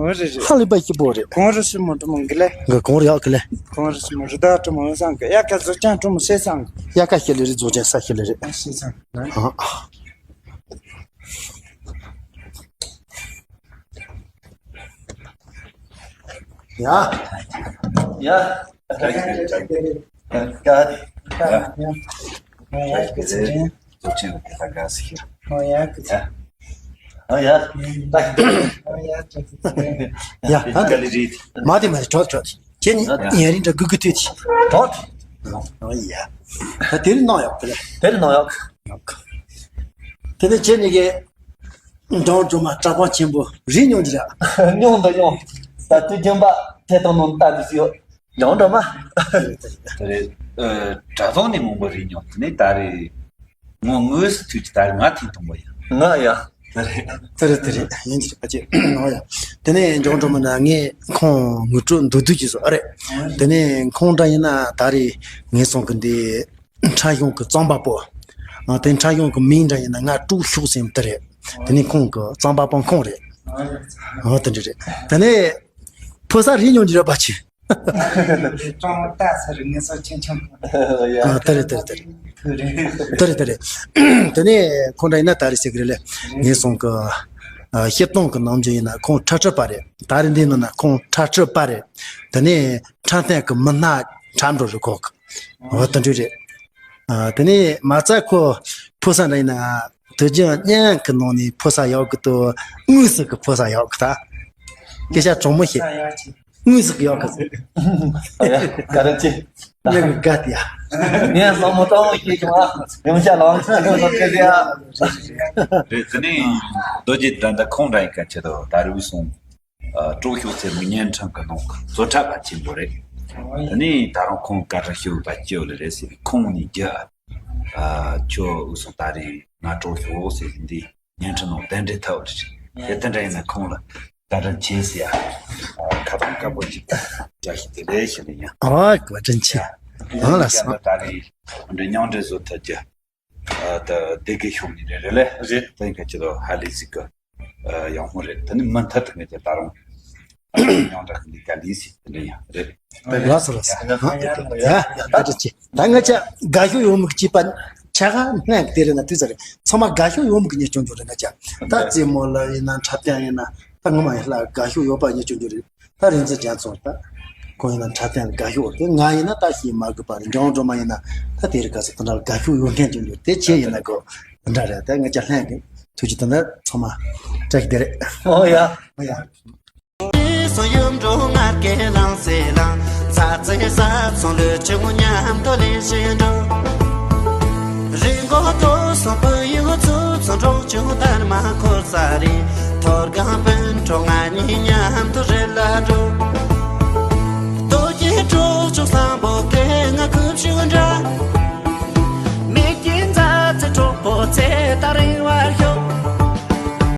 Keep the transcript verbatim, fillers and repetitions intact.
ཨོ་རེད་རེད། ཧ་ལས་པ་སྐྱིད་པོ་རེད། གོང་རུ་ཞིག་མོ་འགྲོ་མོ་འགི་ལེ། ག་གོང་རུ་ཡག་གི་ལེ། གོང་རུ་ཞིག་མོ་རི་དྭགས་འགྲོ་མོ་སང་གི་ཡ་ག་བཟོ་ཅང་འགྲོ་མོ་སེ་སང་གི། ཡ་ག་ཤེ་ལེ་རི་བཟོ་ཅང་ས་ཤེ་ལེ་རེད། ཨ་སེ་སང་གི་ལེ། ཨ་ཨ། ཡ། ཡ། ཡ། ཨོ་ཡ། ཨོ་ཡ། ཡ། ད་འདི་ལི་རིད། མ་དེ་མ་དེ་གྲོགས་གྲོགས། ཁྱེད་ནི་ཡ། ཡ་རིང་འདྲ་གུ་གུ་ཐུད་ཆི། གྲོགས། ཨོ་ཡ། ད་དེ་རིང་གནང་ཡོད་དེ་ལ། དེ་རིང་གནང་ཡོད། དེ་ནས་ཁྱེད་ནི་གི་འབྲོང་སྒྲོལ་མ་གྲྭ་པ་ཆེན་པོ་རིག་མྱོང་གི་ར། མྱོང་དང་མྱོང་། ད་དུས་རྒྱུན་པ་ཐད་གཏོང་ནང་ལྟ་དུས་ཡོད། འབྲོང་སྒྲོལ་མ། དེ་རེད། ཨ། གྲྭ་ཚང་ནས་མང་པོ་རིག་མྱོང་། དེ་ནས་ད་རེས་ངོ་དངོས་སུ་ཐུག་གི་ད་རེས་ང་ཐེངས་དང་པོ་ཡིན། ང་ཡ། དེ་རེད། དེ་རེད་དེ་རེད། ཡིན་གྱི་རེད་པ་ཅེ། ཨོ་ཡ། དེ་ནས་འབྲོང་སྒྲོལ་མ་ན་ངས་ཁོང་ངུ་སྤྲོད་མདོར་བསྡུས་ཀྱི་བཟོ་ཨ་རེད། དེ་ནས་ཁོང་འདྲ་ཡིན་ན་ད་རེས་ངས་སོང་གི་འདི་ཁྲ་གཞུང་གི་རྩོམ་པ་པོ། ཨ། དེ་ཁྲ་གཞུང་གི་མིང་འདྲ་ཡིན་ན་ང་དཀྲུག་ཤོག་ཟེར་དེ་རེད། དེ་ནས་ཁོང་གི་རྩོམ་པ་པོ་ཁོང་རེད། ཨོ་དེ་འདྲ་རེད། དེ་ནས་ཕོ་གསར་རིག་མྱོང་གི་རེད་པ་ཅེ། ཀྲང་ཏ་ཟེར་ངེས་སོ་ཆེན་ཆེན་པོ། ཨ། དེ་རེད་དེ་རེད་དེ་རེད། དེ་རེད་དེ་རེད། དེ་ནས་ཁོང་འདྲ་ཡིན་ན་ད་རེས་ཟེར་གི་རེད་ལེ། ངས་སོང་གི། ཨ། བཤད་སྟངས་ཀྱི་ནང་བཞིན་ཡིན་ན་ཁོང་ཁྲ་ཁྲ་པ་རེད། ད་རེས་འདི་ནང་ན་ཁོང་ཁྲ་ཁྲ་པ་རེད། དེ་ནས་ཁྲ་ཐན་གྱི་མི་སྣ་ཁྲ་འགྲོ་རེད་ཁོག་གི། འོ་དེ་འདྲ་རེད། ཨ། དེ་ནས་མ་རྩ་ཁོ་ཕོ་གསར་འདྲ་ཡིན་ན་དུས་རྒྱུན་སྙན་གི་ནང་ནས་ཕོ་གསར་ཡག་གི་དོ། དངོས་སུ་གི་ཕོ་གསར་ཡག་གི་ད། སྐད་ཆ་དྲང་མོ་བཤད། དངོས་སུ་ཡག་གི། ཨ་ཡ། ག་རེ་ཅི། ཉག་གི་དགའ་སྟེ་ཡ། ངས་བསམ་བློ་སྤྲང་བོ་བྱེད་ཀྱི་མ། ཡོང་ཤ་ལང་ཤ་ལང་ཤ་ལ་སྐད་ཡ། རེད། དེ་ནས་རྡོ་རྗེ་དགྲ་འདི་ཁོང་འདྲ་ཡིན་ག་ཆེད་དུ་ད་རུ་སོང་། ཨ། དཀྲོག་ཤོག་ཚེ་མི་ཉན་ཁྲང་གི་ནང་གི་བཟོ་གྲྭ་པ་ཆེན་པོ་རེད། དེ་ནས་ད་རུང་ཁོང་སྐད་གྲགས་ཤོད་པ་སྐྱེ་བོ་ལ་རེད་ཟེར་ཁོང་ནས་རྒྱུ། ཨ། ཁྱོད་འུ་སོང་ད་རེས་ང་དཀྲོག་ཤོག་ཟེར་གི་འདི། བརྙན་འཕྲིན་ནང་གདན་འདྲེན་ཐོབ་རེད། དེ་ལྟ་འདྲ་ཡིན་ན་ཁོང་ལ་བཀའ་དྲིན་ཆེ་ཟེར་ཡ། ཁ་པར་དཀར་པོ་ཅིག་བཀྲ་ཤིས་བདེ་ལེགས་ཞུ་ནས་ཡ། ཨ། བཀའ་དྲིན་ཆེ། ཡང་ལ་སོང་། ད་རེས་འདྲ་མཉམ་འབྲེལ་བཟོ་ཐུབ་རྒྱུ། ད་སྡེ་དགེ་ཤོག་ནས་རེད་རེད་ལེ། རེད། དེ་ག་ཅི་ལོ་ཧ་ལས་ཟིག་གི། ཡག་མོ་རེད། དེ་ནི་མུ་མཐུད་དུ་ངས་ཀྱི་ད་རུང་། མཉམ་འབྲེལ་གི་འདི་ག་ལས་ཟིག་དེ་འདྲ་ཡ་རེད། ལགས་སོ་ལགས་སོ། ཡ་བཀའ་དྲིན་ཆེ། ད་ང་ཅག་དགའ་ཤོས་ཡོད་མི་གཅིག་པ་ཆ་ག་སྣང་དེ་རེད་ན་དུས་ཚོད་རེད། ཚང་མ་དགའ་ཤོས་ཡོད་མི་གི་ཉེ་སྐྱོན་འགྱུར་རེད། ང་ཅག་ད་རྩེད་མོ་ལ་ཡིན་ན་འཁྲབ་སྟོན་ཡིན་ན་ད་ངོ་མ་ཡིན་ལ་དགའ་ཤོས་ཡོད་པ་ཉེ་སྐྱོན་འགྱུར་རེད། ད་རིག་འཛིན་རྒྱ་མཚོ་ད་ཁོང་ཡིན་ན་འཁྲབ་སྟོན་དགའ་ཤོས་རེད། ང་ཡིན་ན་ད་ཤེས་མ་དགོས་པ་རེད། འབྲོང་སྒྲོལ་མ་ཡིན་ན་ད་དེ་རིགས་ག་ཚོད་དེ་འདྲ་ལ་དགའ་ཤོས་ཡོད་མཁན་ཅན་འགྱུར་དེ་ཆེ་ཡིན་ན་གོ་དེ་འདྲ་རེད། ད་ང་ཅག་ལྷན་གི་ཐུགས་རྗེ་དེ་འདྲ་ཚང་མ་བཀྲ་ཤིས་བདེ་ལེགས། ཨོ་ཡ། ཨོ་ཡ། སོ་ཡུམ་འགྲོ་ངར་སྐད་ལངས་སེ་ལངས། ཚ་ཚེ་ས་ཚོང་ལུས་ཆུང་མཉམ་དུ་ལས་བཞིན་འགྲོ། རི་མགོ་ཏོ་སོང་བུ་ཡུ་ཚུ་ཚོ་འགྲོ་ཆུང་དར་མ་འཁོར་ས་རི། ཐོར་གང་སྤུན་གྲོགས་ང་གཉིས་མཉམ་དུ་རི་ལ་འགྲོ། ལྟོ་སྐྱེས་གྲོགས་ཆུང་བསམ་པོ་སྐད་ང་ཁུབ་ཤུགས་འདྲ། མིག་གི་མཛའ་བརྩེ་གྲོགས་པོ་ཚེ་ད་རིང་བར་ཤོག